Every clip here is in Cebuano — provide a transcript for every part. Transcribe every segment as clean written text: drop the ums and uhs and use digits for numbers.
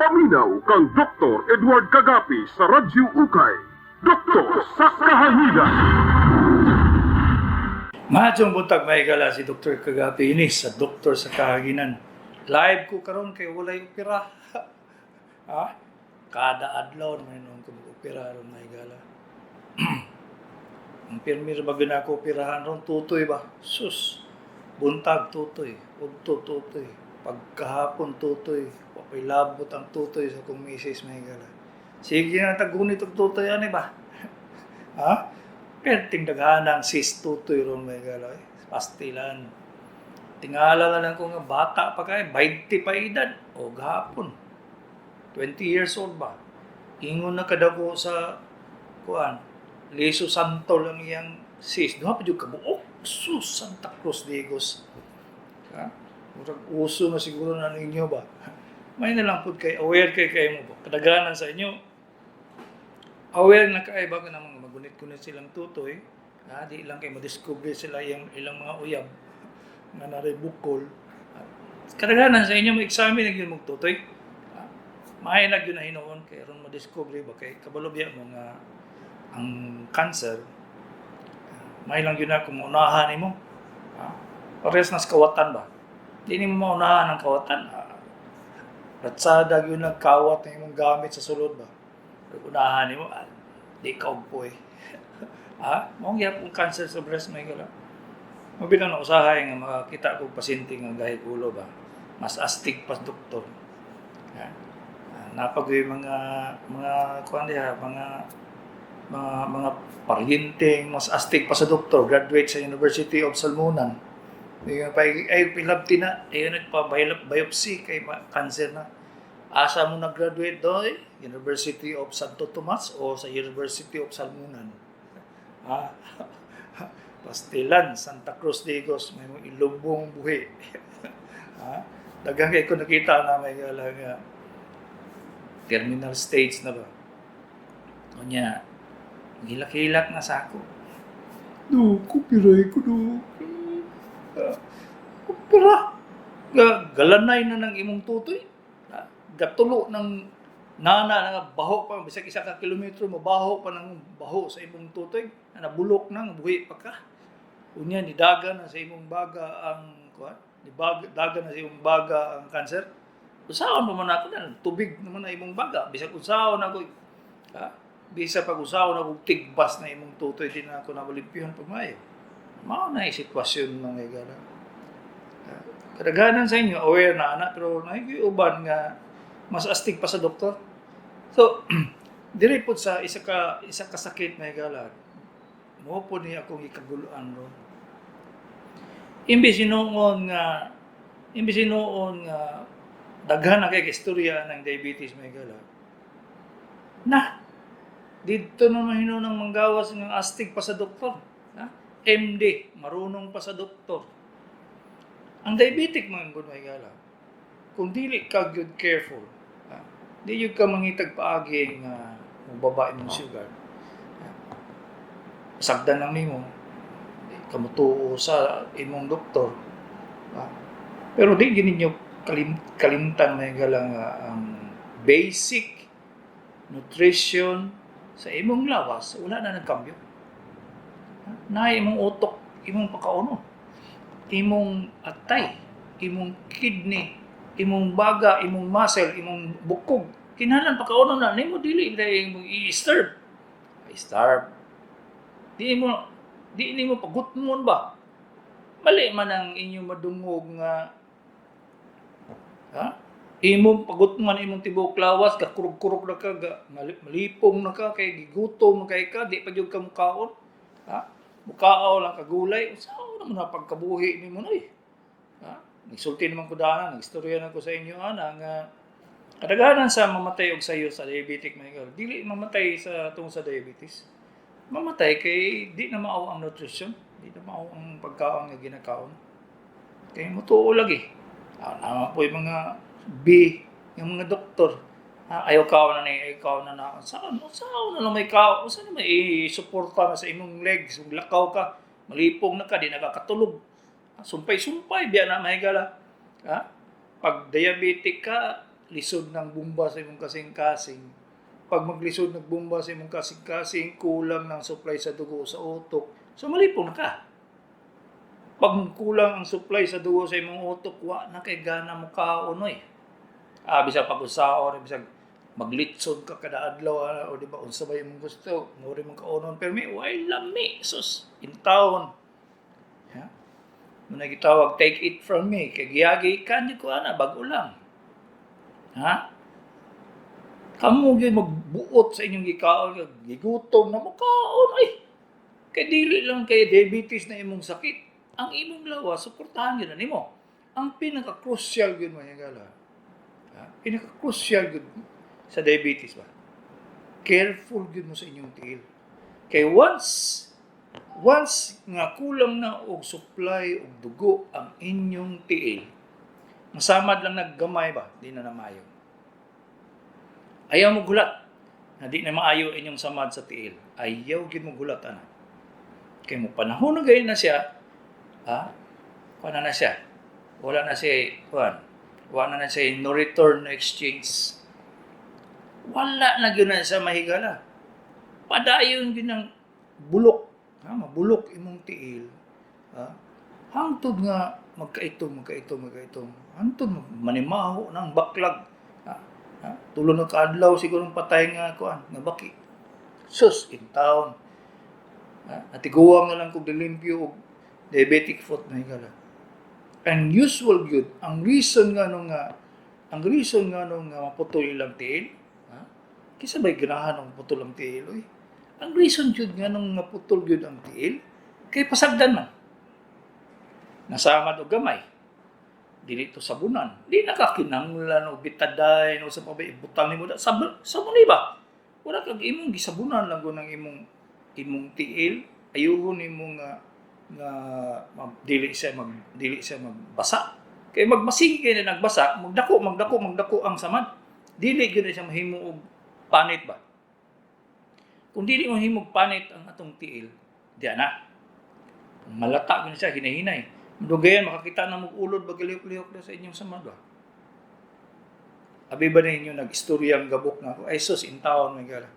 Paminaw kang Dr. Edward Kagapi sa Radyo Ukay. Doktor sa Kahanginan. Maayong buntag, mga higala, si Dr. Kagapi ini sa Doktor sa Kahaginan. Live ko karon kay walay opera. Ha? Kada adlaw naman noon ko mag-opera ron, mga higala. Ang pirmi ra ba gyud ako operahan ron, tutoy ba? Sus. Buntag tutoy, udto tutoy, pagkahapon tutoy, wapay labot ang tutoy sa akong misis, mga higala. Sige na tagunit og tutoy ani ba? Ha? Perting daghanang sis tutoy ron, mga higala. Eh. Pastilan. Tingala na lang ko nga bata pa kay 20 pa edad o gahapon. 20 years old ba? Ingon na kadako sa kuan. Liso santol ang iyang sis. Duha pa jud kabuok. Sus, Santa Cruz Digos. Ha? Murag uso na siguro na ninyo ba? May na lang pud kay aware kay kayo mo ba? Kadaghanan sa inyo aware na kay ba ka mga magunit-gunit silang tutoy, ha, di lang kay madiscover sila yung ilang mga uyab nga naray bukol. Kadaghanan sa inyo mo-examine na gyud mong tutoy. Ha? Maayo na gyud na hinuon kay aron madiscover ba, kay kabalo biya mo nga ang cancer may lang gyud na kung maunahan nimo. Ha? Parehas na sa kawatan ba? Di nimo maunahan ang kawatan. Ha? Ratsada gyud nang kawat na imong gamit sa sulod ba? Pero unahan nimo, ah, di ka ugpoy. Ha? Mao gyapon cancer sa breast, mga higala. Mabitaw na usahay nga makakita ko pasyente nga gahig ulo ba. Mas astig pa sa doktor. Ha? Ah, napag yung mga kuan diha, mga paryenteng mas astig pa sa doktor, graduate sa University of Salmonan. Yung pa ay pilabti na, ay nagpa biopsy kay cancer na. Asa mo nag-graduate doy? University of Santo Tomas o sa University of Salmonan? Ha? Pastilan, Santa Cruz Digos, may mga ilubong buhi. Ha? Daghang kay ko nakita na may gala nga terminal stage na ba. Unya, gilak-hilak na sa ako. Do, kupiray ko do. Ah, kupira. Galanay na ng imong tutoy. Ah, gatulo ng nana na nga baho pa bisag isa ka kilometro mabaho pa ng baho sa imong tutoy na nabulok na buhi pa ka. Unya nidaga na sa imong baga ang kuan, nibaga daga na sa imong baga ang cancer. Usaon pa man ako na tubig naman na imong baga bisag usaon ako, ha? Bisa pag usaon ako tigbas na imong tutoy, di na ako nabalimpyuhan pag maayo. Mao na yung sitwasyon, mga higala. Kadaghanan sa inyo aware na ana, pero naay uban nga mas astig pa sa doktor. So diri pud sa isa ka sakit, mga higala, mo po ni akong ikaguluan ron. Imbis hinuon nga daghan na kay istorya ng diabetes, mga higala. Na didto naman hinuon ang manggawas ng astig pa sa doktor. Ha? MD, marunong pa sa doktor. Ang diabetic mga gud, mga higala, kung dili ka good careful, ha, di jud ka mangitag paagi nga mobaba imong sugar. Ha? Sagdan lang nimo, di ka motuo sa imong doktor. Ha? Pero di gyud ninyo kalimtan, mga higala, nga ang basic nutrition sa imong lawas wala na nagkambyo. Ha? Naay imong utok, imong pakauno, imong atay, imong kidney, imong baga, imong muscle, imong bukog. Kinahanglan pakauno na nimo, dili dai imong i-starve. Ay, starve. Di nimo pagutmon ba? Mali man ang inyong madungog nga, ha? Imong pagutman imong tibuok lawas, gakurog-kurog na ka, malipong na ka kay gigutom kay ka, di pa jud ka mukaon. Ha? Mukao lang ka gulay, unsaon naman na pagkabuhi nimo noy? Ha? Nagsulti naman ko dana, nagstorya na ko sa inyo ana nga kadaghanan sa mamatay og sayo sa diabetic, mga higala, dili mamatay sa tungod sa diabetes. Mamatay kay di na mao ang nutrition, di na mao ang pagkaon nga ginakaon. Kay mutuo lagi. Ah, naman po yung mga B, yung mga doktor. Ah, ayaw kaon na ni, ayaw kaon na na. Saan? Saan na lang may kaon? Saan na may i-suporta na sa imong legs? Kung lakaw ka, malipong na ka, di nakakatulog. Ah, sumpay-sumpay, biya na mahigala. Ha? Pag diabetic ka, lisod ng bumba sa imong kasing-kasing. Pag maglisod ng bumba sa imong kasing-kasing, kulang ng supply sa dugo sa utok. So malipong na ka. Pag kulang ang supply sa dugo sa imong utok, wa na kay gana mo kaon oy. Ah, bisag pag-usaon, bisag maglitson ka kada adlaw, ah, o di ba unsa ba imong gusto, mo rin mong kaonon pero may way lami sus in town. Ha? Mo na gitawag, "Take it from me," kay giyagi kan ko ana bag-o lang. Ha? Kamo gyud magbuot sa inyong gikaon, gigutom na mo kaon ay. Kay dili lang kay diabetes na imong sakit. Ang imong lawas suportahan gyud na nimo. Ang pinaka-crucial gyud, mga higala. Ha? Pinaka-crucial gyud sa diabetes ba? Careful gyud mo sa inyong tiil. Kay once once nga kulang na og supply og dugo ang inyong tiil, masamad lang naggamay ba, di na namayo. Ayaw mo gulat na di na maayo inyong samad sa tiil. Ayaw gyud mo gulat ana. Kay mo panahon na gayon na siya, ha? Kuan na na siya. Wala na siya, kuan. Wala na siya no return, no exchange. Wala na gyud na siya, mahigala. Padayon gyud ng bulok. Ha? Mabulok imong tiil. Ha? Hangtod nga magkaitom, magkaitom, magkaitom. Hangtod manimaho ng baklag. Ha? Ha? Tulo na kaadlaw siguro patay nga kuan, nga baki. Sus, in town. Ha? Natiguang na lang kog dilimpyo og diabetic foot na higala. Unusual gyud ang reason nga nung nga maputol ilang tiil, ha? Kisa ba'y ganahan ang putol ang tiil oy? Ang reason gyud nga nung maputol gyud ang tiil kay pasagdan man. Nasamad og gamay. Dili to sabunan. Di nakakinahanglan og Betadine o sa pa ba ibutang nimo da. Sabon ba? Wala kag imong gisabunan lang gud ang imong imong tiil, ayuhon nimo nga nga dili siya magbasa. Kay magmasige kay na nagbasa, magdako, magdako, magdako ang samad. Dili gyud na siya mahimo og panit ba. Kung dili mo himog panit ang atong tiil, di na. Malata gyud siya hinahinay. Dugayan makakita na mo ulod ba, galihok-lihok na sa inyong samad ba. Abi ba ninyo nag-istoryang gabok na ako? Ay sus, in town may gala.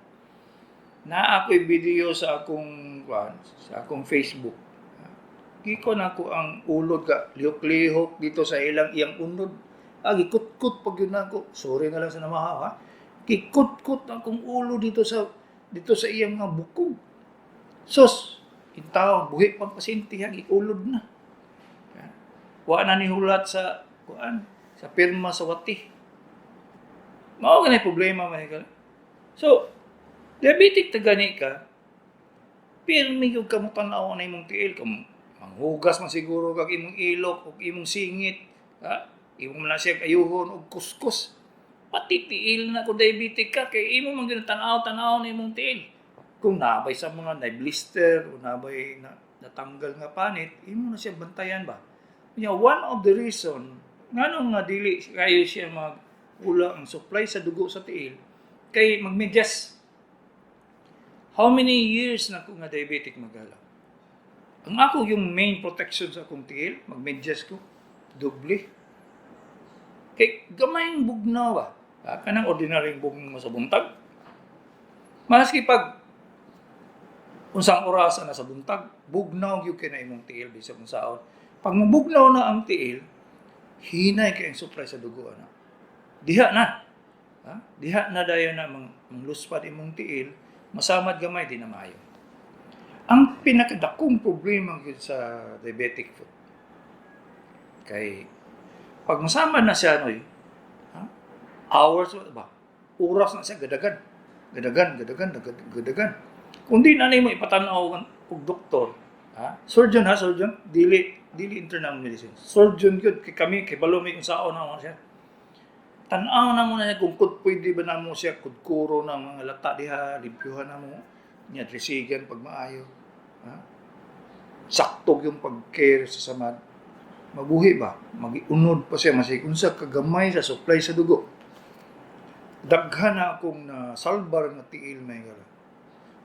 Na ako'y video sa akong kuan, sa akong Facebook. Giko na ako ang ulod ka lihok-lihok dito sa ilang iyang unod. Ah, gikutkot pag yun ako. Sorry na lang sa namahaw ha. Gikutkot akong ulo dito sa iyang nga bukog. Sus, in town, buhi pang pasyente ha, giulod na. Wa na ni hulat sa kuan, sa pirma sa wati. Mao gani problema man ka. So, diabetic ta gani ka, pirmi gyud ka mo tan-aw na imong tiil, kung manghugas man siguro kag imong ilok ug imong singit, ha? Imo man na siya ayuhon og kuskus. Pati tiil na kung diabetic ka kay imo man gyud tan-aw na imong tiil. Kung nabay sa mga na blister o nabay na natanggal nga panit, imo na siya bantayan ba. Nya one of the reason nganong nga dili kayo siya magula ang supply sa dugo sa tiil kay magmedyas. How many years na ko nga diabetic, magala? Ang ako yung main protection sa akong tiil, magmedyas ko, doble. Kay gamay bugnaw ba? Ha, kanang ordinaryong bugnaw sa buntag. Maski pag unsang oras na sa buntag, bugnaw gyud kay na imong tiil bisag unsaon. Pag mabugnaw na ang tiil, hinay kay ang supply sa dugo ana. Diha na. Ha? Diha na dayon na mangluspad imong tiil, masamad gamay, di na maayo. Ang pinakadakong problema gyud sa diabetic foot kay pag masamad na siya noy, ha? Hours ba? Oras na siya gadagan. Gadagan, gadagan, gadagan, gadagan. Kung di na nimo ipatan-aw og doktor, ha? Surgeon ha, surgeon, dili dili internal medicine. Surgeon gyud kay kami kay balo mi kung saon na mo siya. Tan-aw na mo na siya kung kud pwede ba namo siya kudkuro ng mga lata diha, limpyuhan na mo niya, dresigan pag maayo. Ha? Sakto yung pag-care sa samad. Mabuhi ba? Magiunod pa siya masig unsa kagamay sa supply sa dugo. Daghan na akong nasalbar nga tiil may gara.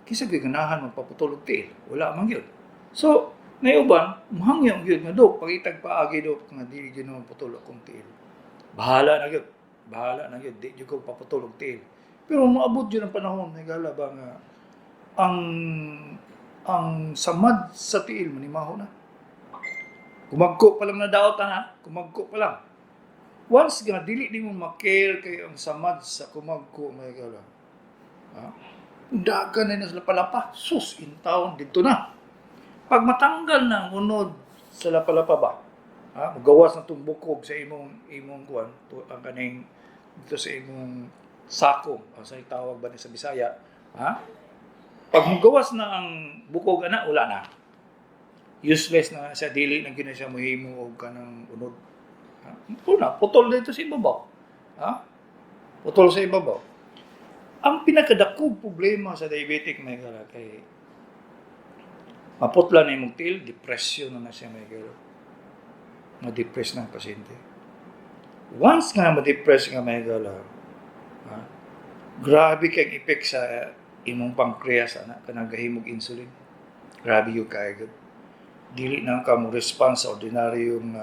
Kisa gyud ganahan magpaputol og tiil. Wala man gyud. So, nay uban, muhangyo gyud nga, "Dok, pangitag paagi, dok, nga dili gyud magputol akong tiil." Bahala na gyud. Bahala na gyud, di jud ko paputol og tiil. Pero moabot jud ang panahon, higala ba, nga ang samad sa tiil manimaho na. Kumagko pa lang na daot ha, kumagko pa lang. Once nga dili nimo ma-care kay ang samad sa kumagko, may gala. Ha? Dagan na sa lapalapa, sus in town dito na. Pag matanggal na ang unod sa lapalapa ba, ha? Magawas na tong bukog sa imong kuan, to, ang kaning dito sa imong sako, ang sa tawag ba ni sa Bisaya, ha? Pag mugawas na ang bukog ana, wala na. Useless na siya, dili na gina siya mohimo og kanang unod. Ha? Una, putol dito sa ibabaw. Ha? Putol sa ibabaw. Ang pinakadakong problema sa diabetic, may gala, kay maputla na imong tiil, depression na na siya, may gala. Ma-depress na ang pasyente. Once nga ma-depress nga, may gala, ha? Grabe kay effect sa imong pancreas ana, kanang gahimog insulin. Grabe yung kaayo. Dili na ka mo response sa ordinaryong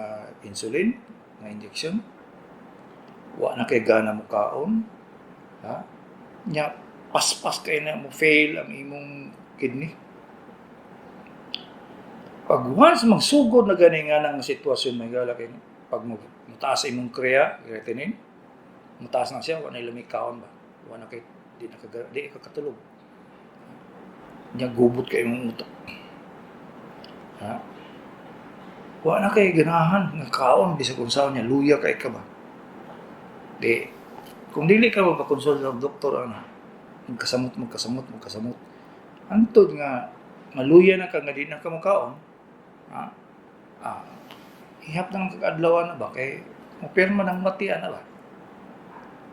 insulin nga injection. Wa na kay gana mo kaon. Ha? Nya paspas kay na mo fail ang imong kidney. Pag once magsugod na gani nga ng sitwasyon, may gala, kay pag mo mutaas imong creatinine, mutaas na siya, wa na lami kaon ba. Wa na kay di ka katulog. Nya gubot kay imong utok. Ha? Wa na kay ganahan nga kaon bisag unsaon niya, luya kay ka ba. Di kung dili ka magpa-consult sa doktor ana, magkasamot, magkasamot, magkasamot. Hantod nga maluya na ka nga di na ka mokaon, ha? Ah, ihap na lang kag adlaw na ba kay mopirma nang matian na ba.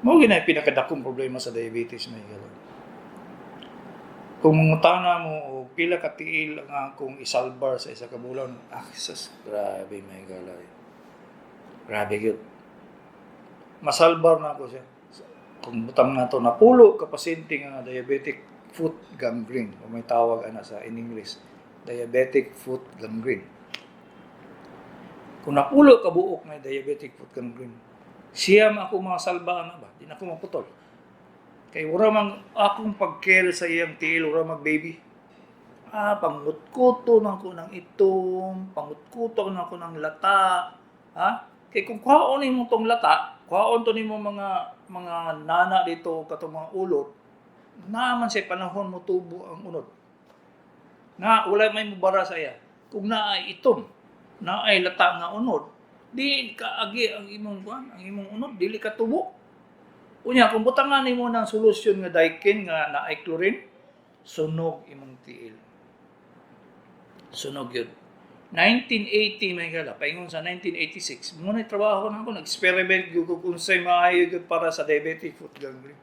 Mao gyud na pinakadakong problema sa diabetes, may gala. Kung mangutana mo og pila ka tiil ang akong isalbar sa isa ka bulan, ah, sus, grabe, may gala. Grabe gyud. Masalbar na ako siya. Kung butang nato napulo ka pasyente nga diabetic foot gangrene, o may tawag ana sa in English, diabetic foot gangrene. Kung napulo ka buok may diabetic foot gangrene, siya man ako mga salba na ba, di na ako maputol. Kay wala mang akong pag-care sa iyang tiil, wala mag baby. Ah, pangutkuto na ako ng itom, pangutkuto na ako ng lata. Ha? Kay kung kuhaon nimo tong lata, kuhaon to nimo mga nana dito katong mga ulot, naman sa panahon mo tubo ang unod. Na wala may mubara sa iya. Kung naay itom, naay lata nga unod, di kaagi ang imong kuan, ang imong unod dili ka tubo. Unya kung butangan nimo ng solusyon nga Daikin nga naay chlorine, sunog imong tiil. Sunog yun. 1980, may gala, paingon sa 1986, mo na trabaho na ako, nag-experiment gyud ko kung unsay maayo gyud para sa diabetic foot gangrene.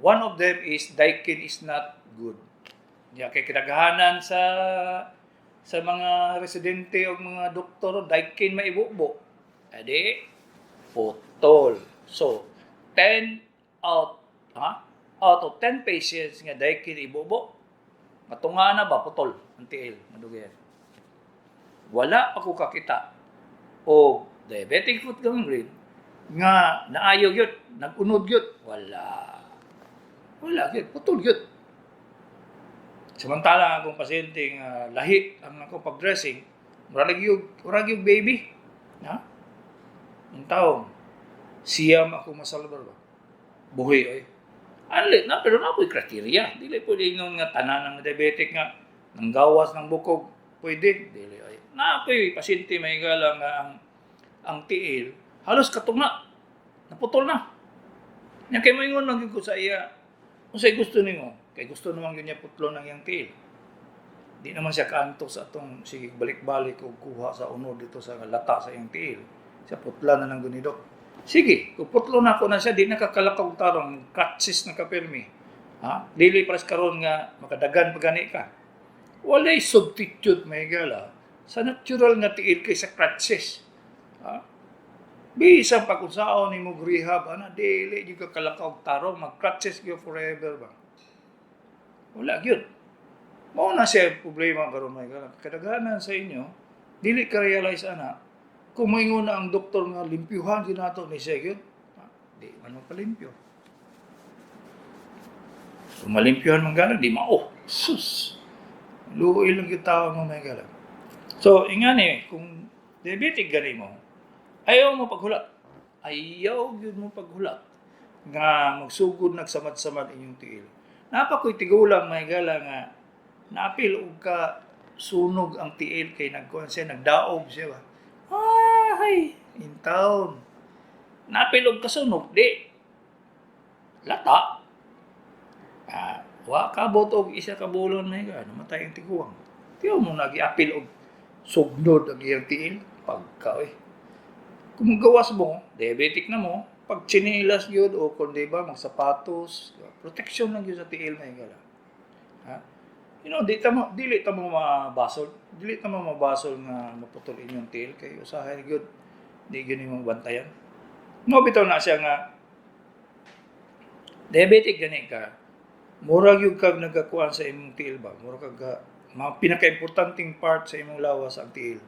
One of them is Daikin is not good. Ya kay kinaghanan sa mga residente o mga doktor, Daikin maibubo. Adi, putol. So, 10 out, ha? Out of 10 patients nga Daikin ibubo, matunga na ba, putol ang tiil, madugayan. Wala pa ko kakita o diabetic foot gangrene nga naayo gyud, nag-unod gyud, wala. Wala gyud, putol gyud. Samantala ang akong pasyente nga lahi ang akong pag-dressing, murag yung baby. Ha? Ang taong siyam ako masalbar ba. Buhi oy. Anli na pero na ako'y criteria. Dili pwede ingon nga tanan ng diabetic nga nang gawas ng bukog pwede, dili oy. Na ako'y pasyente, may gala, nga ang tiil halos katunga naputol na. Nya kay moingon man gyud ko sa iya, unsay gusto nimo? Kay gusto naman gyud niya putlo ng iyang tiil. Di naman siya kaanto sa atong sige balik-balik og kuha sa unod dito sa lata sa iyang tiil. Siya putla na ng gunidok. Sige, kung putlo na ako na siya, di na kakalakaw tarong, crutches na kapirmi. Ha? Dili pares karon nga makadagan pa gani ka. Walay substitute, may gala, sa natural nga tiil kay sa crutches. Ha? Bisan pa kung saon nimo rehab ana, dili gyud ka kalakaw tarong, mag crutches gyud forever ba. Wala gyud. Mao na siya problema karon, may gala. Kadaghanan sa inyo dili ka realize ana. Kung moingon na ang doktor nga limpyuhan gyud nato ni siya gyud, ah, di man mapalimpyo. Kung malimpyuhan man gana, di mao. Sus. Luoy lang gyud tao mo, mga higala. So, ingani, kung diabetic gani mo, ayaw mo paghulat. Ayaw gyud mo paghulat nga magsugod nagsamad-samad inyong tiil. Naa pa ko'y tigulang, mga higala, nga naapil og ka sunog ang tiil kay nagkuan siya, nagdaog siya ba. Ay, in town. Naapil og kasunog, di. Lata. Ah, wa kabot og isa ka bulan, mga higala, namatay ang tiguang. Tiyo mo nagiapil og sugnod ang iyang tiil pagka oy. Kung gawas mo, diabetic na mo, pag tsinilas gyud o kung di ba magsapatos, protection lang gyud sa tiil, mga higala. Ha? Dili ta mo mabasol, dili ta mo mabasol nga maputol inyong tiil kay usahay gyud di gyud nimo bantayan. Mo bitaw na siya nga diabetic gani ka, mura gyud kag nagakuan sa imong tiil ba, mura kag mga pinaka-importanteng part sa imong lawas ang tiil.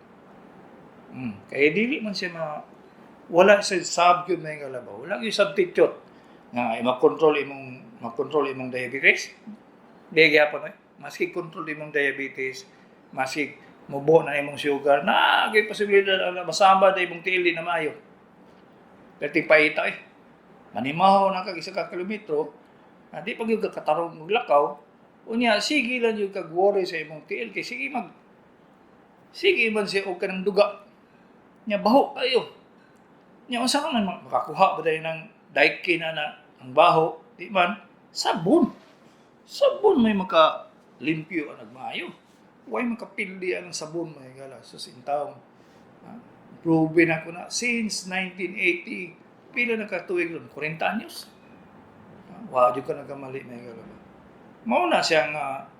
Kay dili man siya ma wala sa sab gyud, mga higala ba. Wala gyud substitute nga ma-control imong diabetes. Di gyapon eh. Maski control imong diabetes, maski mubo na imong sugar, na gyud posibilidad na masamba na imong tiil, di na maayo. Perting paita eh. Manimaho na kag isa ka kilometro, na di pa gyud ka katarong maglakaw, unya sige lang gyud kag worry sa imong tiil kay sige man siya og kanang duga. Nya baho kayo. Nya unsa ka man makakuha ba dayon ng Daikin na na ang baho, di man sabon. Sabon may maka limpyo ang nagmaayo. Way makapildi ang sabon, mga higala. Sus intawon. Ha? Proven ako na since 1980, pila na ka tuig ron? 40 anyos. Ha? Wa jud ka nagkamali, mga higala. Mao na siya nga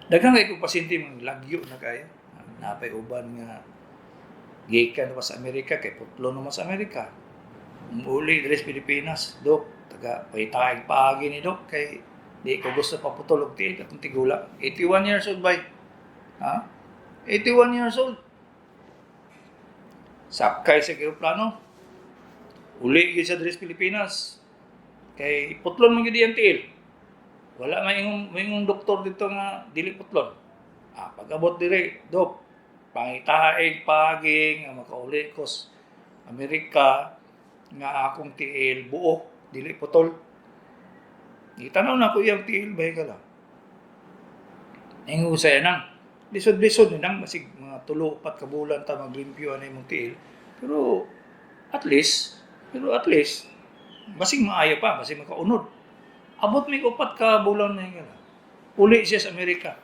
daghan kay kong pasyente mga lagyo na kayo. Napay uban nga gikan pa sa Amerika kay putlo naman sa Amerika. Muli diri sa Pilipinas, "Dok, taga pahitaig paagi ni Dok kay di ko gusto paputol og tiil katong tigulang." 81 years old bay. Ha? 81 years old. Sakay sa eroplano. Uli gyud siya diri sa Pilipinas. Kay putlon man gyud iyang tiil. Wala may ingong doktor dito nga dili putlon. Ah, pag-abot diri, "Dok, pangitaig paagi nga makauli ko sa Amerika nga akong tiil buo, dili putol." Gitanaw na ko iyang tiil, bay ka lang. Ingon ko saya nang, lisod-lisod ni nang masig mga 3-4 ka bulan ta maglimpyo ani imong tiil. Pero at least, basig maayo pa, basig makaunod. Abot may 4 ka bulan na yun. Uli siya sa Amerika.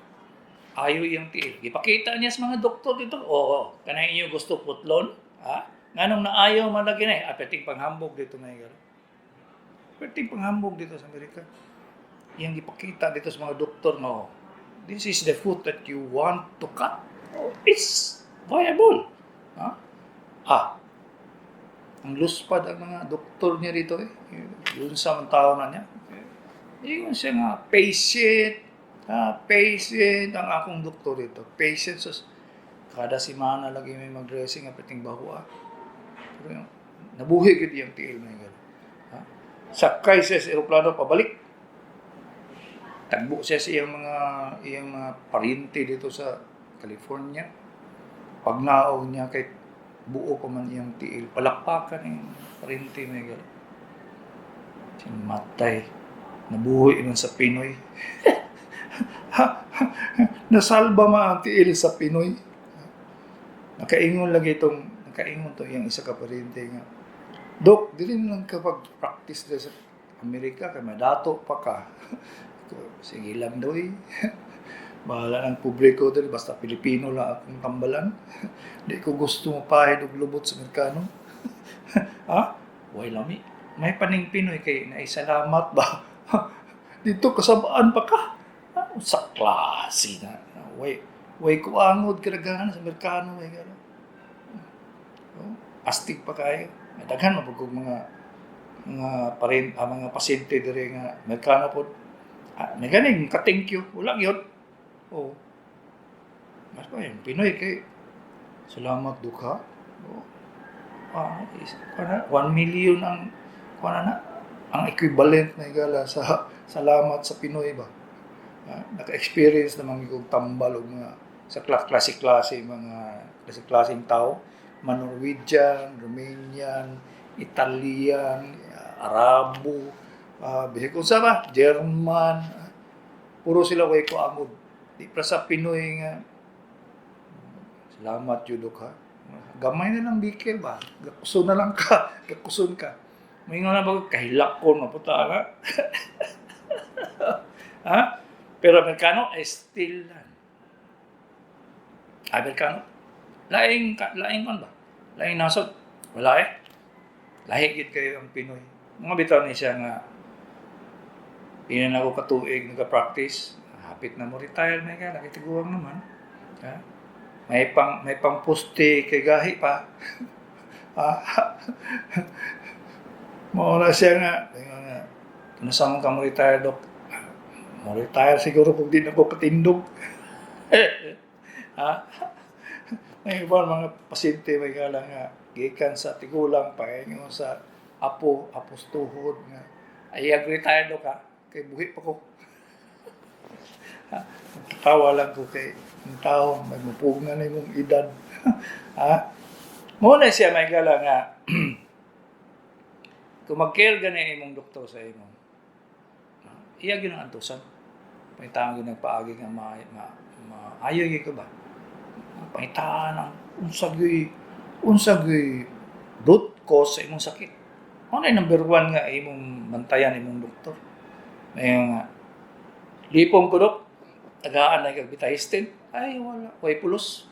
Ayo iyang tiil. Gipakita niya sa mga doktor dito. "Oo, kanang inyo gusto putlon? Ha? Nganong naayo man lagi na eh." Ah, perting panghambog dito na yun. Perting panghambog dito sa Amerika. Iyang gipakita dito sa mga doktor nga, "Oh, this is the foot that you want to cut. Oh, it's viable." Ha? Ah, ang luspad ang mga doktor niya dito eh. Yun sa mga tao na niya. Ingon siya nga, patient, ha, patient ang akong doktor dito. Patient, so, kada semana lagi may mag-dressing ang perting baho ah. Pero yung, nabuhi gyud iyang tiil na yun. Ha? Sakay siya sa eroplano pabalik. Tagbo siya sa iyang mga paryente dito sa California. Pag naog niya kay buo pa man iyang tiil. Palakpakan yung paryente may gano'n. Si matay. Nabuhi man sa Pinoy. Nasalba man ang tiil sa Pinoy. Nakaingon lagi itong, nakaingon to iyang isa ka paryente nga, "Dok, dili na lang ka pag-practice diri sa Amerika kay madato pa ka." "Sige lang doy. Bahala ng publiko diri, basta Pilipino lang akong tambalan. Di ko gusto mapahid og lubot sa Amerikano." Ha? Way lami. May paning Pinoy kay naisalamat ba? Dito kasabaan pa ka. Ah, sa klase na. Way way ko angod kadaghanan sa Amerikano way gano. Oh, astig pa kayo. May daghan man pud kog mga parin ah, mga pasyente diri nga Amerikano pod. Ah, may ganing ka thank you. Wala gyud. Oh. Mas pa yung Pinoy kay Salamat, Dok, ha. Oh. Ah, kuana, 1 million ang kuana na ang equivalent na higala sa salamat sa Pinoy ba. Ah, naka-experience naman og tambal og mga sa klase-klase, mga klase-klaseng tao, man Norwegian, Romanian, Italian, Arabo, bisag unsa ba, German, puro sila way ko. Di pa sa Pinoy nga salamat jud ka. Gamay na lang bikil ba? Gakuson na lang ka. Gakuson ka. May nga na ba kahilak ko na puta ka? Ha? Pero Amerikano, ay still lang. Amerikano, laing, laing kon ba? Laing nasod. Wala eh. Lahi gid kayo ang Pinoy. Mga bitaw ni siya nga di na ako katuig nag-practice. Hapit na mo retire may ka, nakitiguang naman. Ha? May pang puste kay gahi pa. Ha? Mao na siya nga, ingon nga, "Kinsa man ka mo retire, Dok?" Mo retire siguro kung di na ko katindog. Ha? May iba mga pasyente may gala nga gikan sa tigulang paingon sa apo, apos tuhod nga ay retire do ka kay buhi pa ko. Ha? Tawa lang ko kay ang tao may mupugngan na imong edad. Ha? Mo na siya may gala nga kung mag-care gani imong doktor sa imo, iya gyud ang antusan. Pangitaan gyud nagpaagi nga ma, maayo gyud ka ba? Pangitaan ang unsa gyud root cause sa imong sakit. Ano na number one nga imong bantayan imong doktor. May nga lipong ko, Dok, tagaan na kag Betahistine. Ay wala, way pulos.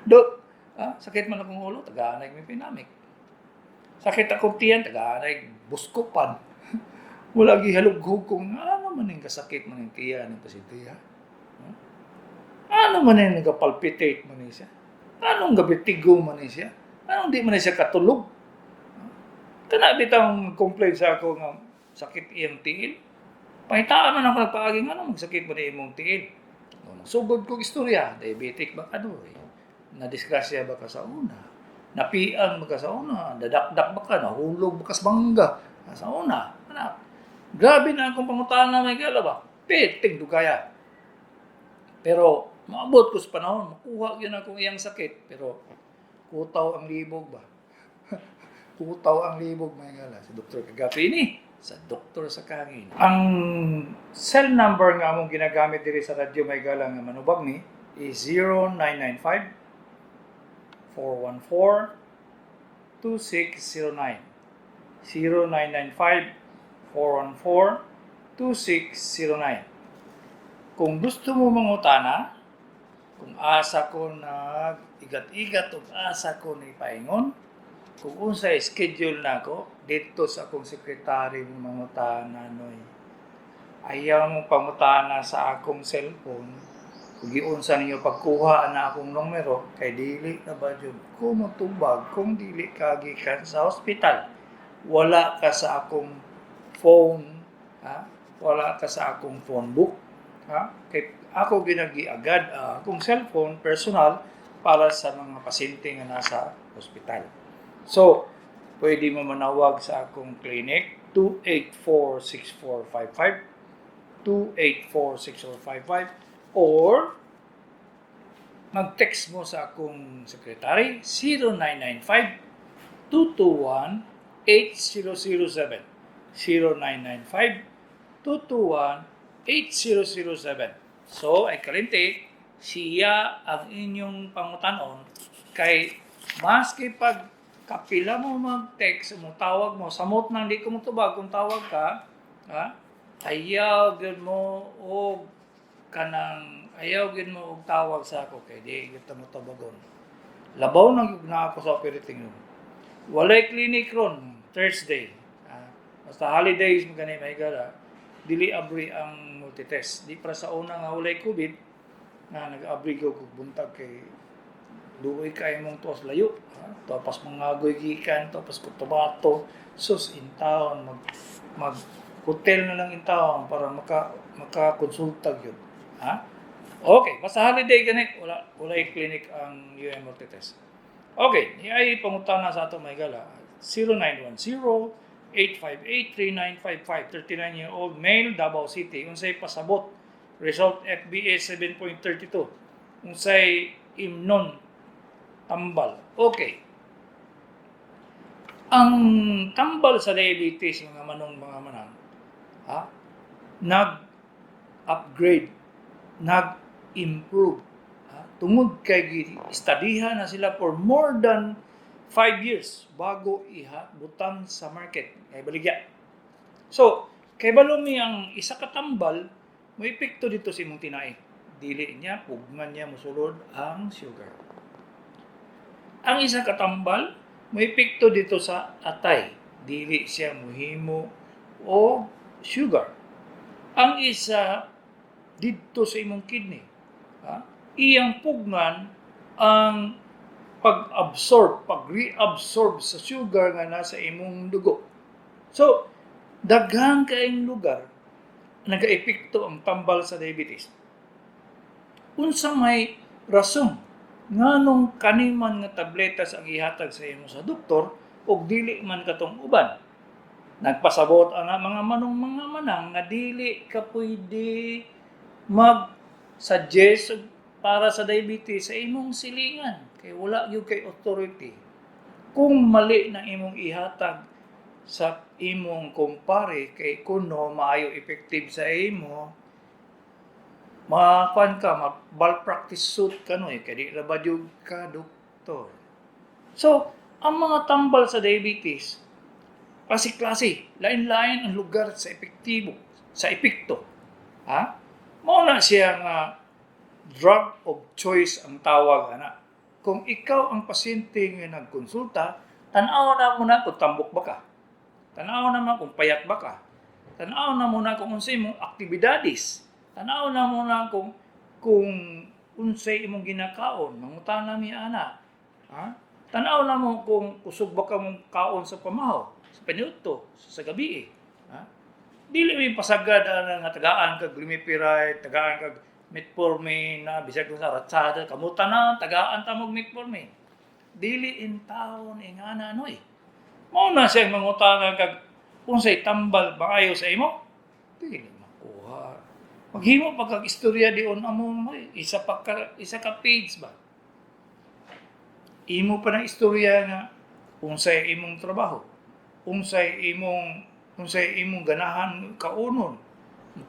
Dok, sakit man akong ulo, tagaan na Mefenamic. Sakit akong tiyan, tagaan na Buscopan. Wala gihalughog kung ano man yung kasakit man yung tiyan ng pasyente. Ha? Ano man yung nagapalpitate man ni siya? Anong gabitigo man ni siya? Anong di man ni siya katulog? Kana bitang complain sa ako nga sakit iyang tiil. Pangitaan man ako nagpaagi nga magsakit man ni imong tiil. Sugod kog istorya, diabetic ba ka doy? Nadisgrasya ba ka sa una? Napian ba ka sa una? Dadakdak ba ka? Nahulog ba ka sa bangga? Sa una? Anak. Grabe na akong pangutana may gala ba? Piting dugaya. Pero maabot ko sa panahon, makuha yun akong iyang sakit. Pero kutaw ang libog ba? Kutaw ang libog may gala. Si Dr. Kagapi ni sa Doktor sa Kangin. Ang cell number nga among ginagamit diri sa radyo may gala nga manubag ni is 0995 414 2609. 0995 414 2609. Kung gusto mo mangutana, kung asa ko nag igat-igat ug asa ko ni paingon, kung unsa schedule nako dito sa akong sekretary mo mangutana noy. Ayaw mo pangutana sa akong cellphone. Kung giunsa ninyo pagkuha na akong numero, kay dili na ba jud ko motubag kung dili ka gikan sa hospital. Wala ka sa akong phone, ha? Wala ka sa akong phone book, ha? Kay ako ginagiagad akong cellphone personal para sa mga pasyente nga nasa hospital. So, pwede mo manawag sa akong clinic 284-6455, 284-6455, or mag-text mo sa akong secretary 0995 221 8007, 0995 221 8007. So, ay karinti, siya ang inyong pangutanon kay maski pag kapila mo mag-text, mo tawag mo, samot nang di ko motubag kung tawag ka, ha? Ayaw gyud mo og kanang ayaw gyud mo og tawag sa ako kay di gyud ta mo tubagon. Labaw na gyud na ako sa operating room. Walay clinic ron Thursday. Ah, basta holidays mo gani may gala, dili abri ang multitest. Di para sa una nga walay COVID nga nag-abri ko og buntag kay duoy kay mong tuas layo. Ha? Tuapas mangagoy gikan, tuapas Cotabato, sus in town mag mag hotel na lang in town para maka makakonsulta gyud. Ha? Okay, basta holiday gani, wala walay clinic ang UM Ortites. Okay, ay pangutana sa ato, mga higala. 0910-858-3955, 39-year-old male, Davao City. Unsay pasabot? Result FBA 7.32. Unsay imnon tambal? Okay. Ang tambal sa diabetes, mga manong, mga manang, ha? Nag-upgrade, nag-improve. Ha? Tungod kay istadihan na sila for more than 5 years bago iha butang sa market kay baligya. So, kay mi ang isa ka tambal mo epekto dito sa imong tinai. Dili niya pugman niya mosulod ang sugar. Ang isa ka tambal mo epekto dito sa atay. Dili siya mohimo og sugar. Ang isa didto sa imong kidney. Ha? Iyang pugnan ang pag-absorb, pag-reabsorb sa sugar nga nasa imong dugo. So, daghan kaayong lugar nagaepekto ang tambal sa diabetes. Unsa may rason nganong kaniman nga tabletas ang ihatag sa imo sa doktor ug dili man katong uban? Nagpasabot ang mga manong, mga manang, nga dili ka pwede mag-suggest para sa diabetes sa imong silingan kay wala gyud kay authority. Kung mali na imong ihatag sa imong kumpare kay kuno maayo effective sa imo, makakuan ka, ma malpractice suit ka no eh, kay di ra ba jud ka doktor? So, ang mga tambal sa diabetes, klase-klase, lain-lain ang lugar sa epektibo, sa epekto. Ha? Mao na siya nga drug of choice ang tawag ana. Kung ikaw ang pasyente nga nagkonsulta, tan-aw na muna kung tambok ba ka. Tan-aw na mo kung payat ba ka. Tan-aw na muna kung unsay imong aktibidades. Tan-aw na muna kung unsay imong ginakaon, mangutana mi ana. Ha? Tan-aw na mo kung kusog ba ka mong kaon sa pamahaw, sa paniudto, sa gabi. Ha? Dili mi pasagad ana nga tagaan kag glimepiride, tagaan kag metformin na bisag kung sa ratsada, kamuta na tagaan ta mog metformin. Dili in taon ingana noy. Mao na siyang mangutana kag unsay tambal maayo sa imo? Dili makuha. Maghimo pa kag istorya dion among mo, isa ka page ba? Imo pa ng istorya nga unsay imong trabaho, unsay imong ganahan kaunon,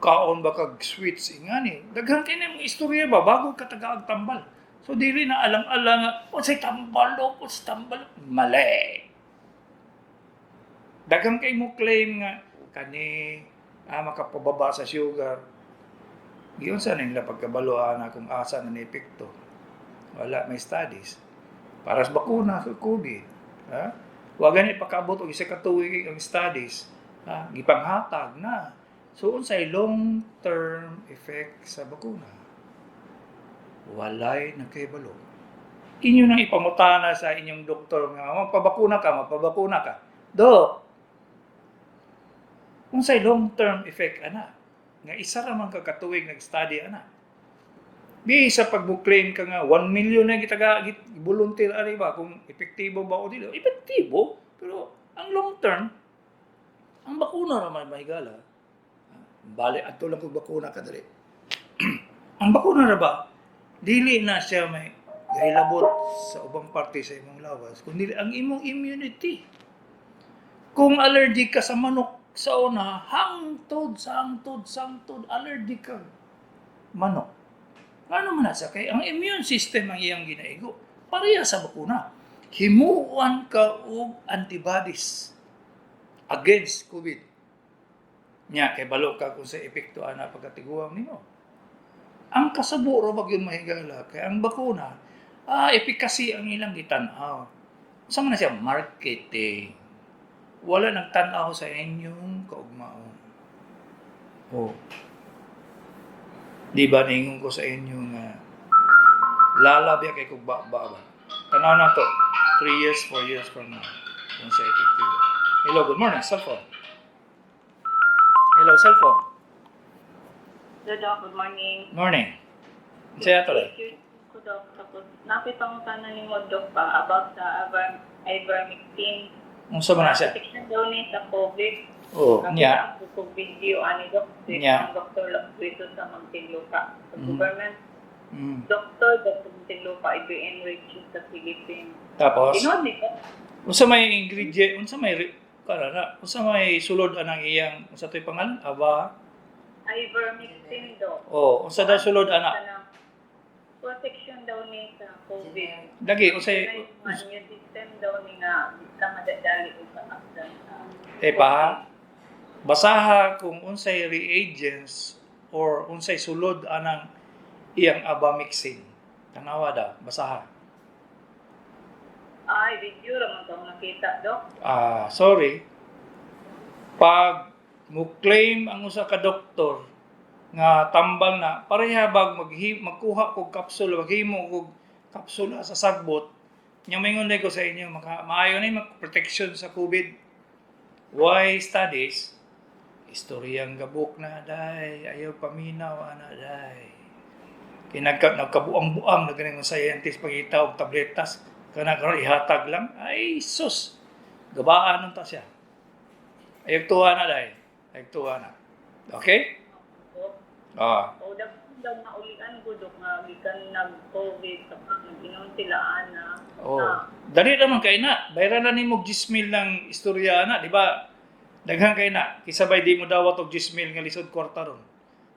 kaon ba kag sweets ingani. Daghan kay imong istorya ba bago ka tagaag tambal. So dili na alang-alang nga unsay tambal o unsay tambal, mali. Daghan kay mo claim nga kani makapababa sa sugar. Giunsa nila pagkabalo ana kung asa na ni epekto? Wala may studies. Para sa bakuna sa COVID. Ha? Wa gani pakaabot og isa ka tuig ang studies. Ha? Gipanghatag na. So unsay long term effect sa bakuna? Walay nakahibalo. Inyo nang ipangutana sa inyong doktor nga magpabakuna ka, magpabakuna ka. Dok, unsay long term effect ana? Nga isa ra man ka katuig nag-study ana. Di sa pag-claim ka nga 1 million na gitaga volunteer ani ba kung epektibo ba o dili. Epektibo, pero ang long term, ang bakuna ra man, mahigala. Bale adto lang kog bakuna kadali. Ang bakuna ra ba dili na siya may gahilabot sa ubang parte sa imong lawas kundi ang imong immunity. Kung allergic ka sa manok sa una, hangtod sa hangtod sangtod allergic ka manok. Ano man na sa kay ang immune system ang iyang ginaigo. Pareha sa bakuna. Himuan ka og antibodies against COVID. Nya kay balo ka kung sa epekto ana pagkatiguang nimo. Ang kasabo ra ba gyud, mahigala, kay ang bakuna efficacy ang ilang gitan-aw. Sa man na siya marketing. Wala nagtan-aw sa inyong kaugmaon. Oh. Di ba ningon ko sa inyo nga lala biya kay kog ba ba ba. Tanaw na to 3 years, 4 years from now kung sa epektibo. Hello, good morning, cellphone. Hello, cellphone. Hello, Doc. Good morning. Morning. Unsay ato, day? Ko, Dok. Tapos, napipangutana ni mo, Dok, pa about sa ivermectin. Unsa man na siya? Protection daw ni sa COVID. Oh, nya. Nakita ko video ani Dok. Si Nya. ang Dr. Locduito sa Muntinlupa. Sa government doctor sa Muntinlupa, i-enrich sa Philippines. Tapos, Tinuod ni Dok. unsa may ingredient, unsa may kana na, unsa may sulod anang iyang, unsa to'y pangalan? Aba. Ivermectin, Dok. Oh, unsa daw sulod ana? Kanang protection daw ni sa COVID. Lagi unsay Kanang mga immune system daw ni nga bisa madadali og kaakdan sa eh pa basaha kung unsay reagents or unsay sulod anang iyang abamixin. Tanawa daw, basaha. Ay, video ra man kang nakita, Dok. Ah, sorry. Pag mo claim ang usa ka doktor nga tambal na, pareha bag magkuha kog kapsula, maghimo kog kapsula sa sagbot nya, maingon ko sa inyo maka maayo ni mag protection sa COVID. Why studies? Istoryang gabok na, day. Ayaw paminaw ana, day, kay nagkabuang-buang na ganing mga scientist pagita og tabletas kana karon ihatag lang. Ay sus, gabaan nun ta siya. Ayaw tuwa na, day. Ayaw tuwa na, okay? Dok. Ah. O daghan daw naulian ko, Dok, nga gikan nag-COVID tapos nag-inom sila ana. Oh. Na, Dali naman kay na. Bayran na nimo 10,000 lang istorya ana, di ba? Daghan kay na. Kisabay di mo dawat og 10,000 nga lisod kwarta ron.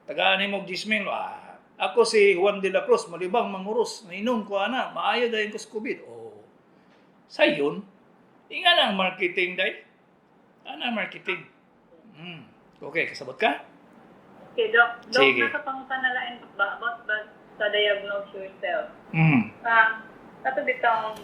Tagaan nimo og 10,000. Ah, ako si Juan de la Cruz, malibang manguros, nainom ko ana, maayo dayon ko sa COVID. Oh. Sayon, inga lang marketing, day. Ana marketing. Okay, kasabot ka? Okay, Dok. Dok, Sige. nasa pangutanalain ba about ba sa diagnose yourself? Ah, kato bitang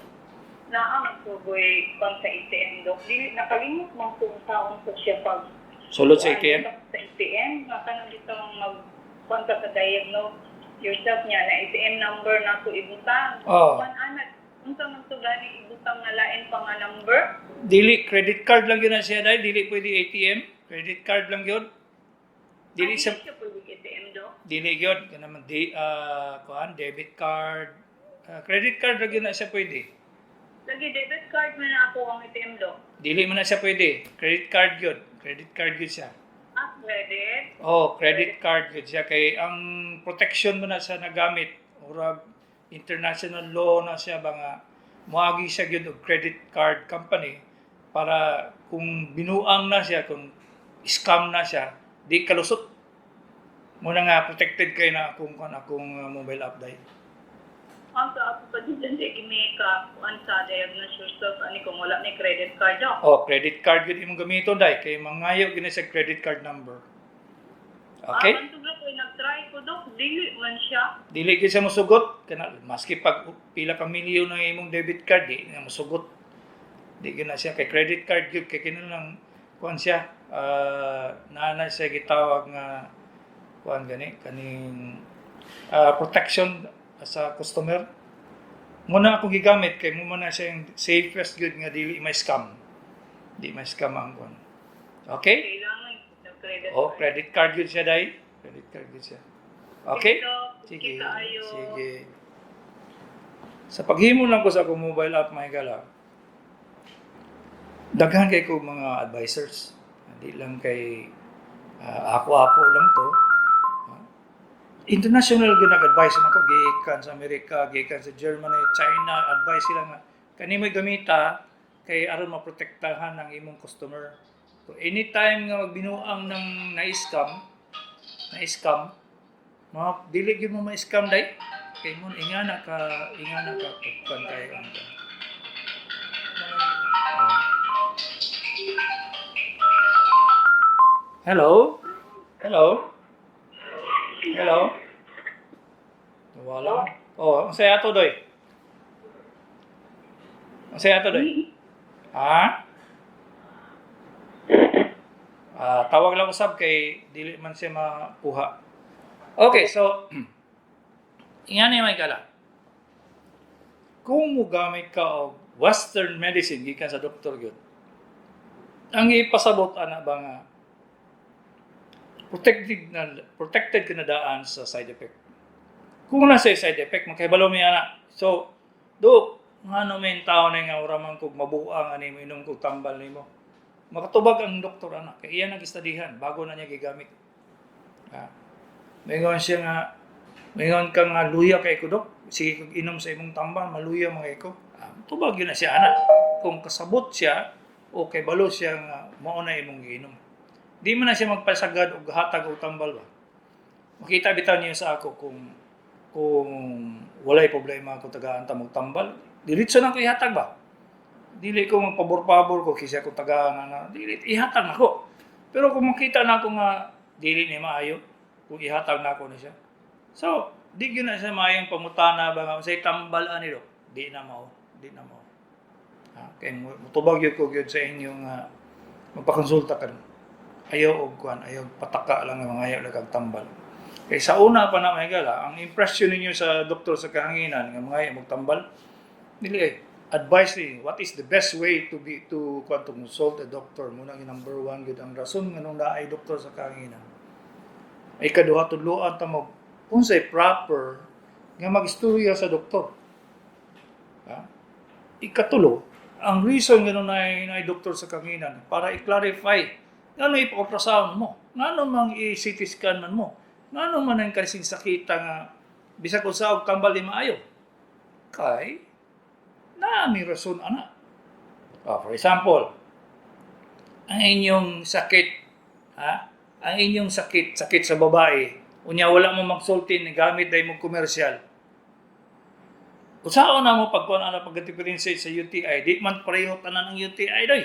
naa magsugoy kon sa ATM, Dok. Dili nakalimot man kung taon ko siya pag Sulod sa ATM? Sa ATM, nga kanang bitang mag kon ka sa diagnose yourself niya na ATM number na to ibutang. Oh. Kuan ana, unsa man to gani ibutang nga lain pa nga number? Dili credit card lang yun na siya, day, dili pwede ATM, credit card lang yun. Dili Ay, sa siya pwede ATM, Dok. Dili gyud kana man di kuan debit card. Ah, credit card ra gyud na siya pwede. Lagi debit card man na ako ang ATM, Dok. Dili man na siya pwede. Credit card gyud. Credit card gyud siya. Ah, credit. Oh, credit card gyud siya kay ang protection mo na sa nagamit, murag international law na siya ba nga moagi siya gyud og credit card company para kung binuang na siya, kung scam na siya, di kalusot. Muna nga protected kay na akong kuan, akong mobile app, day. Ang sa ako pa din di gimika kuan sa diagnose yourself ani kung wala ni credit card, Dok. Oh, credit card gyud imong gamiton, day, kay mangayo gyud na sa credit card number. Okay? Ah, bantog ko nag-try ko, Dok, dili man siya. Dili gyud siya mosugot kana maski pag pila ka milyon ang imong debit card, di na mosugot. Di gyud na siya kay credit card gyud kay kinahanglan kuan siya, naa na siya gitawag nga kuan gani kaning protection sa customer. Muna ako gigamit kay mo man na siya yung safest gyud nga dili may scam. Di may scam ang kuan. Okay? Kailangan ng credit Oh, card. credit card gyud siya, day. Credit card gyud siya. Okay? Sige, Dok. Sige. Kaayo. Sige. Sa paghimo lang ko sa akong mobile app, mga higala, daghan kay ko mga advisors. Hindi lang kay ako-ako lang to. Ah, international gyud nag-advise nako, gikan sa Amerika, gikan sa Germany, China, advice sila nga kani mo'y gamita kay aron maprotektahan ang imong customer. So anytime nga magbinuang ng na-scam, mga dili gyud mo ma-scam, day. Kay mo ingana ka pagkan kay ang Ah. Hello? Hello? Hello? Wala. Oh, ang saya to, doy. Ang saya to, doy. Ha? Ah, tawag lang usab kay dili man siya makuha. Okay, so ingani, may kala. Kung mogamit ka og Western medicine gikan sa doktor gyud, ang ipasabot ana ba nga protected na protected ka na daan sa side effect. Kung nasa side effect, makahibalo mi ana. So, Dok, ngano may tao na nga ora man kog mabuang ani mo inom kog tambal nimo. Makatubag ang doktor ana kay iya nag-studyhan bago na niya gigamit. Ha? Maingon siya nga, maingon ka nga luya kay ko, Dok. Sige kog inom sa imong tambal, maluya mga ko. Ah, tubag yun na siya ana. Kung kasabot siya o kay balo siya nga mao na imong giinom. Di man na siya magpasagad og hatag og tambal ba. Makita bitaw niyo sa ako kung walay problema ako tagaan ta og tambal, diretso na ko ihatag ba. Dili ko magpabor-pabor ko kaysa ko tagaan na dili ihatag nako. Pero kung makita na ako nga dili ni maayo, kung ihatag na ako ni siya. So, di gyud na siya maayong pangutana ba nga unsay tambal ani, Dok? Di na mao, di na mao. Ha, kay mutubag gyud ko gyud sa inyo nga magpakonsulta ka. Ayaw og kuan, ayaw pataka lang nga mangayo lang kag tambal. Kay sa una pa na, mga higala, ang impression ninyo sa doktor sa kahanginan nga mangayo magtambal, dili ay advice ni what is the best way to be to kuan, to consult a doctor muna ang number one gyud ang rason nganong naay doktor sa kahanginan. Ay kaduha, tudloan ta mo unsay proper nga magistorya sa doktor. Ha? Ikatulo, ang reason nganong naay doktor sa kahanginan para i-clarify ngano ipa-ultrasound mo, ngano mang i-CT scan man mo, ngano man ang kasing sakita nga bisag unsa og tambal di maayo. Kay naa may rason ana. Ah, for example, ang inyong sakit, ha? Ang inyong sakit, sakit sa babae, unya wala mo magsulti ni gamit dahil mo komersyal. Usaon na mo pagkuan ana pag-differentiate sa UTI, di man pareho tanan ang UTI doy.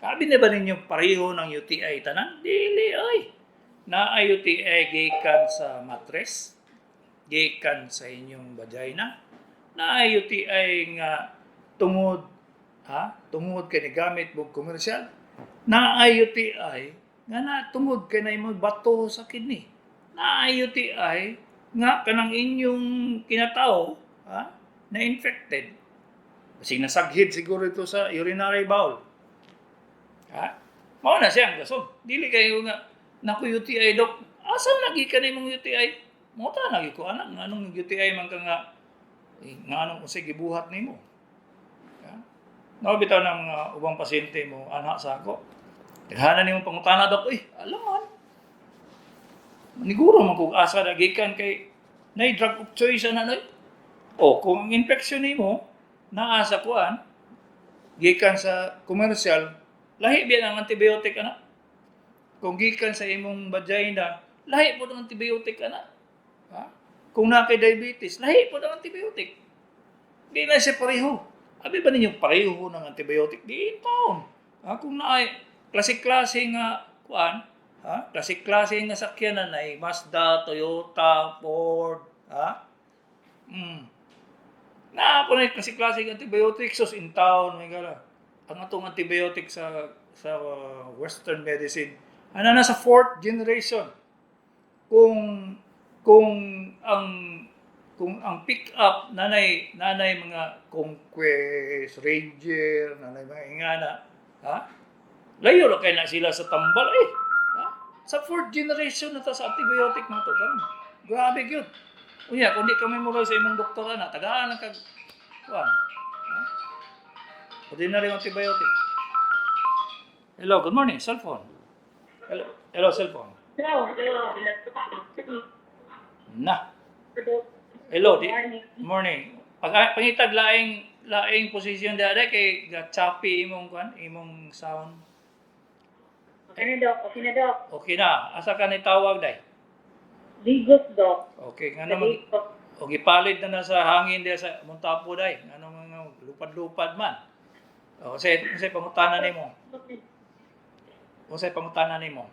Sabi na ba ninyo pareho ng UTI tanan? Dili oy. Na UTI gikan sa mattress, gikan sa inyong vagina, na UTI nga tungod, ha, tungod kay nigamit mo komersyal, na UTI nga na tungod kay na imong bato sa kidney, na UTI nga kanang inyong kinatao, ha, na infected. Kasi nasaghid siguro ito sa urinary bowel. Ha? Mao na siya ang rason. Dili kayo nga, "Naku, UTI, Dok." Asa lagi ka na imong UTI? Mo ta lagi ko anak nganong UTI man ka nga eh, nganong unsay gibuhat nimo? Ha? Nao bitaw ng mga ubang pasyente mo ana sa ako. Daghanan nimo pangutana, "Dok." Eh, alam man. Maniguro man kung asa na gikan kay nay drug of choice ana noy. O kung ang infection nimo naa sa kuan gikan sa komersyal, lahi biya ang antibiotic ana. Kung gikan sa imong vagina, lahi po ang antibiotic ana. Ha? Kung naa kay diabetes, lahi po ang antibiotic. Di na siya pareho. Abi ba ninyo pareho ng antibiotic? Di in taon. Ha? Kung naay klase-klase nga kuan, ha? Klase-klase nga sakyanan ay Mazda, Toyota, Ford, ha? Na po na klase-klase nga antibiotics sos in town, may gala. Ang atong antibiotic sa Western medicine, ana na sa fourth generation. Kung ang pick up nanay mga Conquest, Ranger, nanay mga ingana, ha? Layo ra kay na sila sa tambal eh. Ha? Sa fourth generation na ta sa antibiotic na to karon. Grabe gyud. Unya, kung di ka memorize sa imong doktor ana, tagaan lang kag kuan. Ha? Ordinary antibiotic. Hello, good morning, cellphone. Hello, hello, cellphone. Hello. Na. Hello, di, morning. Pag pangitag laing laing position dere kay ga choppy imong kuan, imong sound. Okay na, Dok. Okay na, Dok. Okay na. Asa ka ni tawag day? Digos, Dok. Okay, nga naman Digos. O gipalit na na sa hangin diya sa Muntapo day. Ngano mga lupad-lupad man. O unsay pangutana nimo? Unsay pangutana nimo?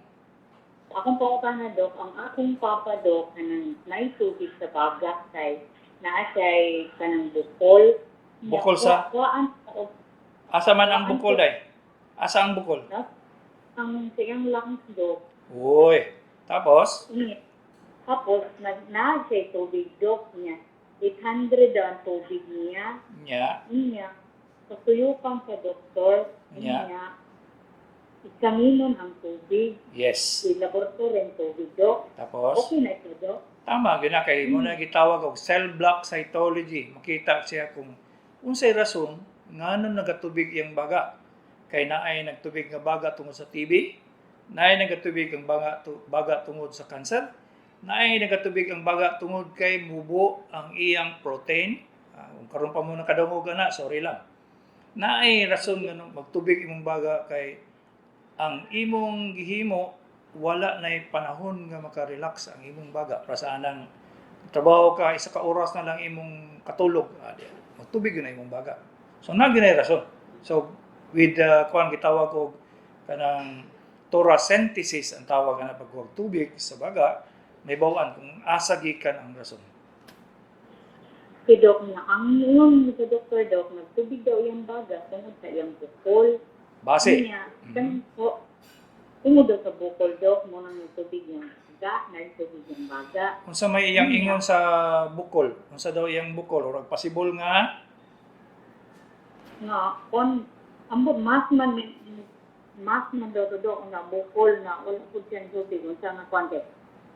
Akong pangutana, Dok, ang akong papa, Dok, kanang naitubig sa baga kay naa siya'y kanang bukol. Bukol sa? Kuan Asa man ang bukol day? Asa ang bukol? Ang siyang lungs, Dok. Uy. Tapos? Niya. Tapos, nag naa siya'y tubig, Dok, niya. 800 daw ang tubig niya. Nya. Niya. Pasuyukan sa doktor. Niya. Niya. Examinon ang tubig, I-laboratory ang tubig, Dok. Tapos, Okay na ito, Dok. Tama gyud na kay mo na gitawag og cell block cytology. Makita siya kung unsay rason nganong nagatubig iyang baga. Kay naay nagtubig nga baga tungod sa TB, naay nagatubig ang baga tungod sa cancer, naay nagatubig ang baga tungod kay mubo ang iyang protein. Kung karon pa mo nakadungog ana, sorry lang. Naay rason nganong magtubig imong baga kay ang imong gihimo wala na'y panahon nga makarelax ang imong baga. Para sa anang trabaho ka, 1 ka oras na lang imong katulog, magtubig yun na imong baga. So, naa gyud rason. So, with kuan gitawag og kanang thoracentesis ang tawag ana pagkuha tubig sa baga, mahibaw-an kung asa gikan ang rason. Si Dok na ang ingon sa doktor, Dok, nagtubig daw iyang baga tungod sa iyang bukol. Base. Niya, kanang po, tungod daw sa bukol, Dok, mo nang nagtubig yung baga, nagtubig yung baga. Unsa may iyang ingon sa bukol? Unsa daw iyang bukol? Or possible nga Nga, kon, ambot, mas man daw to, Dok, nga bukol na wala po siyang tubig, unsa nga kwante.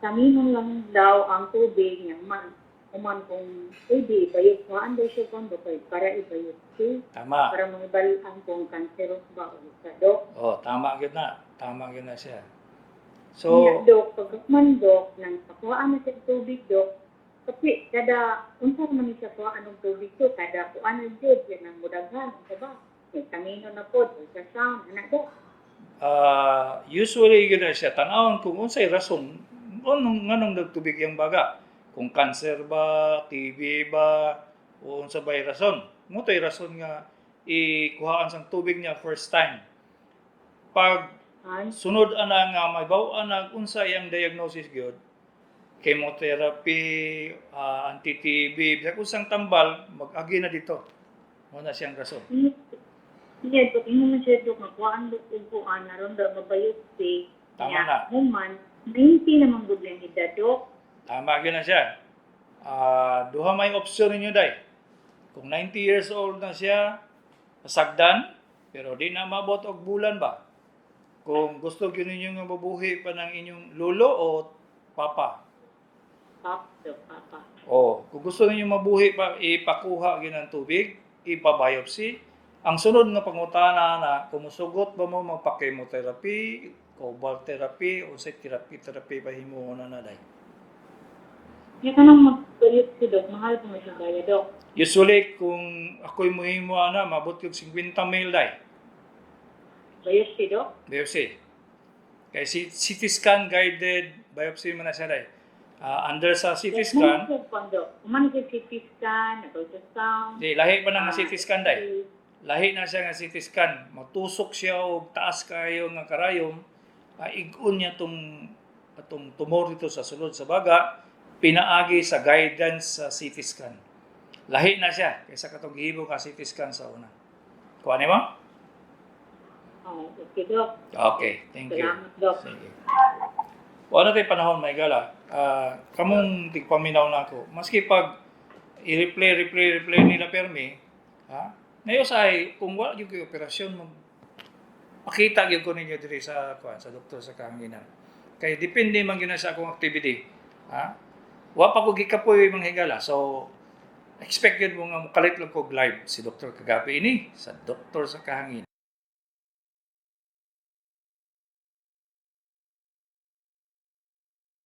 Saminon lang daw ang tubig niya man, human kung pwede ibayot, kuhaan daw siya kung kay para ibayot siya, para mahibal-an kung cancerous ba o sa, Dok. Oh, tama gyud na. Tama gyud na siya. So, So, Dok, pag man, Dok, nang pakuhaan na siya tubig, Dok, kasi kada, unsa man ni siya kuhaan ng tubig to, kada kuhaan na jud, yan ang mudaghan, unsa ba? May tangino na po, ultrasound, anak, Dok. Usually gyud na siya tan-awon kung unsay rason unong nganong nagtubig iyang baga. Kung cancer ba, TB ba, o unsa bay rason. Mo to'y rason nga ikuhaan sang tubig niya first time. Pag Ay, sunod ana nga mahibaw-an na unsa iyang diagnosis gyud, chemotherapy, anti-TB, bisag unsang tambal, mag-agi na dito. Mo na siyang rason. Niya, Dok, ingon man siya, Dok, nga kuhaan, Dok, ug kuhaan, aron daw mabayot si. Tama na. Human, 90 naman gud lang edad, Dok. Tama gyud na siya. Duha may opsyon ninyo, day. Kung 90 years old na siya, sagdan, pero di na mabot og bulan ba? Kung gusto gyud ninyo nga mabuhi pa ng inyong lolo o papa. Pap, Dok, papa. O, kung gusto ninyo mabuhi pa, ipakuha gyud ng tubig, ipa-biopsy. Ang sunod nga pangutana na kung musugot ba mo magpa-chemotherapy, cobalt therapy, o sa therapy therapy pa himuon na na, day. Nya kanang magbayot si, Dok, mahal po siya kaya, Dok? Usually, kung ako'y muhimo ana, mabot yung 50 mil, day. Biopsy, Dok? Biopsy. Kay CT scan guided biopsy man na siya, day. Under sa CT scan, Human siya CT scan, ultrasound. Di, lahi pa na nga CT scan, day. Lahi na siya nga CT scan. Matusok siya og taas kayo nga karayom, igon niya tong atong tumor dito sa sulod sa baga, pinaagi sa guidance sa CT scan. Lahi na siya kaysa katong gihimo ka CT scan sa una. Kuha nimo? Oh, okay, Dok. Okay, thank you. Salamat, Dok. Sige. Wala tayo panahon, may gala. Kamong tigpaminaw na ako. Maski pag i-replay, replay, replay nila permi, ha? Ngayon sa kung wala yung operasyon, mag pakita gyud ko ninyo diri sa kuan sa doktor sa kahanginan. Kay depende man gyud na sa akong activity. Ha? Wa pa ko gikapoy, mga higala. So expect gyud mo nga mokalit lang ko live si Dr. Kagapi ini sa Doktor sa Kahangin.